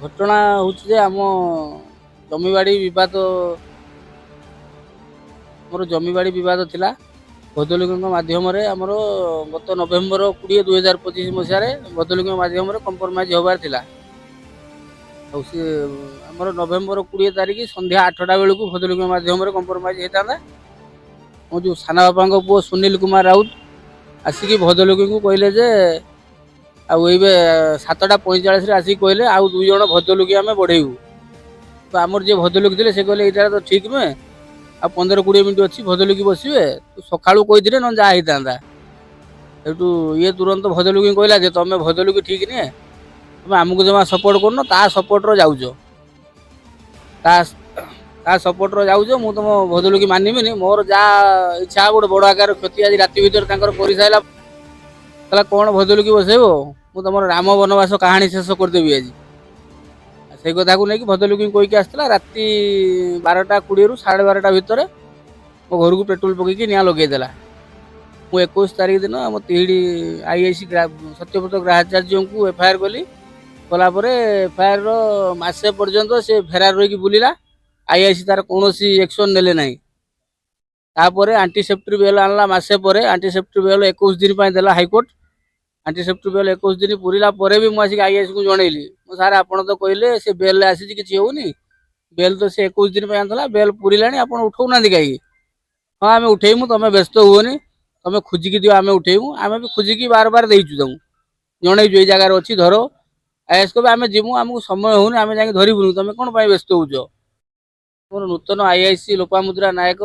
ଘଟଣା ହେଉଛି ଯେ ଆମ ଜମିବାଡ଼ି ବିବାଦ, ଆମର ଜମିବାଡ଼ି ବିବାଦ ଥିଲା। ଭଦ୍ରଲୋକଙ୍କ ମାଧ୍ୟମରେ ଆମର ଗତ ନଭେମ୍ବର 20 2025 ମସିହାରେ ଭଦ୍ରଲୋକଙ୍କ ମାଧ୍ୟମରେ କମ୍ପ୍ରମାଇଜ୍ ହେବାର ଥିଲା। ଆଉ ସିଏ ଆମର ନଭେମ୍ବର 20 ତାରିଖ ସନ୍ଧ୍ୟା 8ଟା ବେଳକୁ ଭଦ୍ରଲୋକଙ୍କ ମାଧ୍ୟମରେ କମ୍ପ୍ରମାଇଜ୍ ହେଇଥାନ୍ତା। ମୋ ଯେଉଁ ସାନ ବାପାଙ୍କ ପୁଅ ସୁନୀଲ କୁମାର ରାଉତ ଆସିକି ଭଦ୍ରଲୋକଙ୍କୁ କହିଲେ ଯେ, ଆଉ ଏବେ 7ଟା 45ରେ ଆସିକି କହିଲେ, ଆଉ 2 ଜଣ ଭଦ୍ରଲୋକି ଆମେ ବଢ଼େଇବୁ। ତ ଆମର ଯିଏ ଭଦ୍ରଲୋକ ଥିଲେ, ସେ କହିଲେ, ଏଇଟା ତ ଠିକ୍ ନୁହେଁ, ଆଉ 15-20 ମିନିଟ୍ ଅଛି, ଭଦ୍ରଲୋକି ବସିବେ, ତୁ ସକାଳୁ କହିଥିଲେ ନହେଲେ ଯାହା ହେଇଥାନ୍ତା। ସେଇଠୁ ଇଏ ତୁରନ୍ତ ଭଦ୍ରଲୋକିଙ୍କୁ କହିଲା ଯେ, ତମେ ଭଦ୍ରଲୋକି ଠିକ୍ ନୁହେଁ, ତମେ ଆମକୁ ଜମା ସପୋର୍ଟ କରୁନ, ତା ସପୋର୍ଟର ଯାଉଛ, ତା ସପୋର୍ଟର ଯାଉଛ, ମୁଁ ତମ ଭଦ୍ରଲୋକି ମାନିବିନି, ମୋର ଯାହା ଇଚ୍ଛା। ଗୋଟେ ବଡ଼ ଆକାର କ୍ଷତି ଆଜି ରାତି ଭିତରେ ତାଙ୍କର କରିସାରିଲା। କହିଲା, କ'ଣ ଭଦ୍ରଲୋକି ବସେଇବ, ମୁଁ ତମର ରାମ ବନବାସ କାହାଣୀ ଶେଷ କରିଦେବି ଆଜି। ସେଇ କଥାକୁ ନେଇକି ଭଦ୍ରଲୋକିଙ୍କୁ କହିକି ଆସିଥିଲା। ରାତି 12ଟା 20ରୁ 12:30 ଭିତରେ ମୋ ଘରକୁ ପେଟ୍ରୋଲ ପକେଇକି ନିଆଁ ଲଗେଇଦେଲା। ମୁଁ 21 ତାରିଖ ଦିନ ଆମ ତିହିଡ଼ି ଆଇଆଇସି ସତ୍ୟବ୍ରତ ଗ୍ରାହାଚାର୍ଯ୍ୟଙ୍କୁ ଏଫଆଇଆର୍ କଲି। କଲା ପରେ ଏଫଆଇଆର୍ର ମାସେ ପର୍ଯ୍ୟନ୍ତ ସେ ଫେରାର ରହିକି ବୁଲିଲା। ଆଇଆଇସି ତାର କୌଣସି ଆକ୍ସନ୍ ନେଲେ ନାହିଁ। ତାପରେ ଆଣ୍ଟିସେପ୍ଟିଭ୍ ବେଲ୍ ଆଣିଲା। ମାସେ ପରେ ଆଣ୍ଟିସେପ୍ଟିଭ୍ ବେଲ୍ 21 ଦିନ ପାଇଁ ଦେଲା ହାଇକୋର୍ଟ। ଆଣ୍ଟିସେପ୍ଟିଭ୍ ବେଲ୍ 21 ଦିନ ପୁରିଲା ପରେ ବି ମୁଁ ଆସିକି ଆଇଆଇସିକୁ ଜଣେଇଲି, ମୁଁ ସାର୍, ଆପଣ ତ କହିଲେ ସେ ବେଲ୍ରେ ଆସିଛି, କିଛି ହେଉନି, ବେଲ୍ ତ ସେ 21 ଦିନ ପାଇଁ ଆଣିଥିଲା, ବେଲ୍ ପୁରିଲାଣି, ଆପଣ ଉଠଉନାହାନ୍ତି କାହିଁକି? ହଁ, ଆମେ ଉଠେଇମୁ, ତମେ ବ୍ୟସ୍ତ ହୁଅନି, ତମେ ଖୋଜିକି ଦିଅ, ଆମେ ଉଠେଇମୁ। ଆମେ ବି ଖୋଜିକି ବାର ବାର ଦେଇଛୁ, ତାଙ୍କୁ ଜଣେଇଛୁ, ଏଇ ଜାଗାରେ ଅଛି, ଧର। Is କହିବେ, ଆମେ ଯିମୁ, ଆମକୁ ସମୟ ହେଉନି, ଆମେ ଯାଇକି ଧରିବୁନି, ତମେ କ'ଣ ପାଇଁ ବ୍ୟସ୍ତ ହେଉଛ? ମୋର ନୂତନ ଆଇଆଇସି ଲୋପାମୁଦ୍ରା ନାୟକ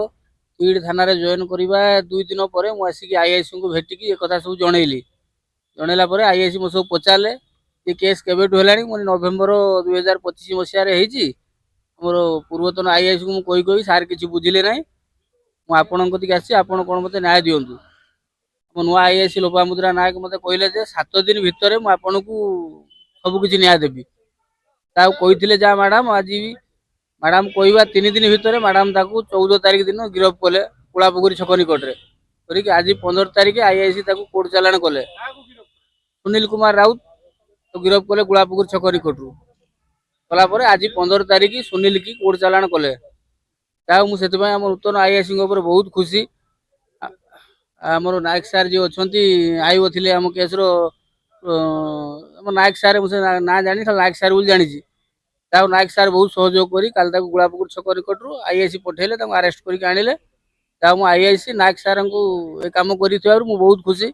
ତିହିଡ଼ି ଥାନାରେ ଜଏନ୍ କରିବା 2 ଦିନ ପରେ ମୁଁ ଆସିକି ଆଇଆଇସିଙ୍କୁ ଭେଟିକି ଏ କଥା ସବୁ ଜଣେଇଲି। ଜଣେଇଲା ପରେ ଆଇଆଇସି ମୋ ସବୁ ପଚାରିଲେ, ଏ କେସ୍ କେବେଠୁ ହେଲାଣି? ମୁଁ ନଭେମ୍ବର 2025 ମସିହାରେ ହେଇଛି। ମୋର ପୂର୍ବତନ ଆଇଆଇସିକୁ ମୁଁ କହି କହି ସାର୍ କିଛି ବୁଝିଲେ ନାହିଁ, ମୁଁ ଆପଣଙ୍କ କତିକି ଆସିଛି, ଆପଣ କ'ଣ ମୋତେ ନ୍ୟାୟ ଦିଅନ୍ତୁ। ମୋ ନୂଆ ଆଇଆଇସି ଲୋପାମୁଦ୍ରା ନାୟକ ମୋତେ କହିଲେ ଯେ, 7 ଦିନ ଭିତରେ ମୁଁ ଆପଣଙ୍କୁ ସବୁ କିଛି ନ୍ୟାୟ ଦେବି। ତାକୁ କହିଥିଲେ ଯାହା ମ୍ୟାଡ଼ାମ, ଆଜି ବି ମ୍ୟାଡ଼ାମ କହିବା 3 ଦିନ ଭିତରେ ମ୍ୟାଡ଼ାମ ତାକୁ 14 ତାରିଖ ଦିନ ଗିରଫ କଲେ କୁଳାପୋଖରୀ ଛକ ନିକଟରେ କରିକି। ଆଜି 15 ତାରିଖ ଆଇଆଇସି ତାକୁ କୋର୍ଟ ଚାଲାଣ କଲେ। ସୁନୀଲ କୁମାର ରାଉତ ଗିରଫ କଲେ ଗୁଳାପୋଖରୀ ଛକ ନିକଟରୁ। କଲା ପରେ ଆଜି 15 ତାରିଖ ସୁନୀଲ କି କୋର୍ଟ ଚାଲାଣ କଲେ। ଯାହା ମୁଁ ସେଥିପାଇଁ ଆମ ନୂତନ ଆଇଆଇସିଙ୍କ ଉପରେ ବହୁତ ଖୁସି। ଆମର ନାୟକ ସାର୍ ଯିଏ ଅଛନ୍ତି, ଆଇଓ ଥିଲେ ଆମ କେସ୍ର, ଆମ ନାୟକ ସାର୍, ମୁଁ ସେ ନାଁ ଜାଣିନି, ଖାଲି ନାୟକ ସାର୍ ବୋଲି ଜାଣିଛି। ତାକୁ ନାୟକ ସାର୍ ବହୁତ ସହଯୋଗ କରି କାଲି ତାକୁ ଗୁଳାପୋଖରୀ ଛକ ନିକଟରୁ ଆଇଆଇସି ପଠେଇଲେ, ତାଙ୍କୁ ଆରେଷ୍ଟ କରିକି ଆଣିଲେ। ତାକୁ ମୁଁ ଆଇଆଇସି ନାୟକ ସାର୍ଙ୍କୁ ଏ କାମ କରିଥିବାରୁ ମୁଁ ବହୁତ ଖୁସି।